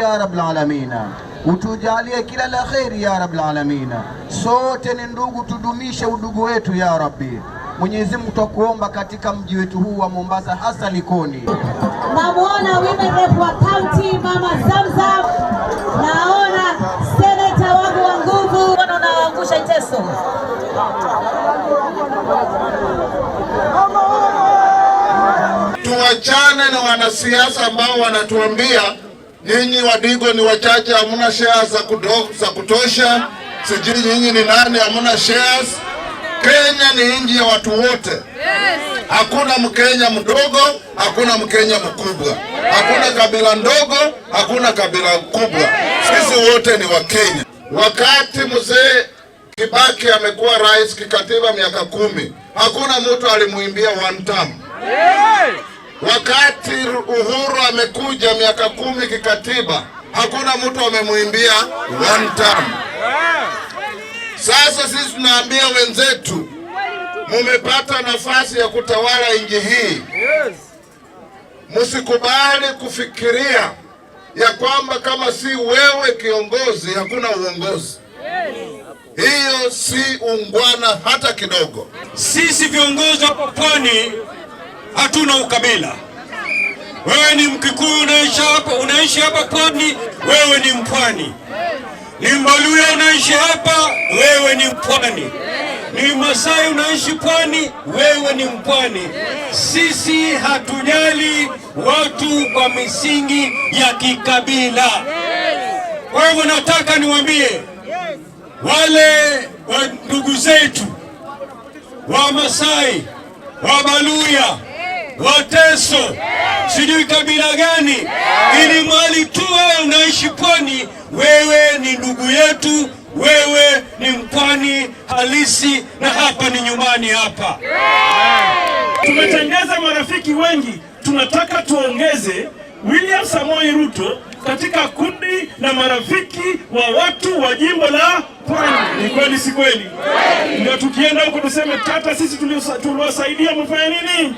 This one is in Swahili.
Ya Rabbil Alamina, utujalie kila la kheri ya Rabbil Alamina. Sote ni ndugu, tudumishe udugu wetu ya Rabbi. Mwenyezi Mungu twakuomba katika mji wetu huu wa Mombasa, hasa Likoni. Namwona women rep wa county, Mama Zamzam, naona seneta wangu wa nguvu. Bwana, unawaangusha Iteso. Tuwachane na wanasiasa ambao wanatuambia nyinyi Wadigo ni wachache, hamna shares za kutosha, sijui nyinyi ni nani, hamna shares. Kenya ni nchi ya watu wote. Hakuna Mkenya mdogo, hakuna Mkenya mkubwa, hakuna kabila ndogo, hakuna kabila kubwa. Sisi wote ni Wakenya. Wakati mzee Kibaki amekuwa rais kikatiba miaka 10, hakuna mtu alimuimbia one term. Wakati Uhuru amekuja miaka 10 kikatiba, hakuna mtu amemuimbia one term. Sasa sisi tunaambia wenzetu, mumepata nafasi ya kutawala nchi hii, msikubali kufikiria ya kwamba kama si wewe kiongozi hakuna uongozi. Hiyo si ungwana hata kidogo. Sisi viongozi hapa Pwani hatuna ukabila. Wewe ni Mkikuyu unaishi hapa Pwani, wewe ni Mpwani. Ni Mbaluya unaishi hapa, wewe ni Mpwani. Ni Masai unaishi Pwani, wewe ni Mpwani. Sisi hatujali watu kwa misingi ya kikabila. Kwa hivyo nataka niwaambie wale wa ndugu zetu wa Masai, wa Baluya, Wateso, sijui kabila gani, ili mali tu wewe unaishi Pwani, wewe ni ndugu yetu, wewe ni mpwani halisi, na hapa ni nyumbani hapa. Tumetengeza marafiki wengi, tunataka tuongeze William Samoei Ruto katika kundi la marafiki wa watu wa jimbo la Pwani. Ni kweli si kweli? Ndio tukienda huko tuseme tata, sisi tuliwasaidia, mfanye nini?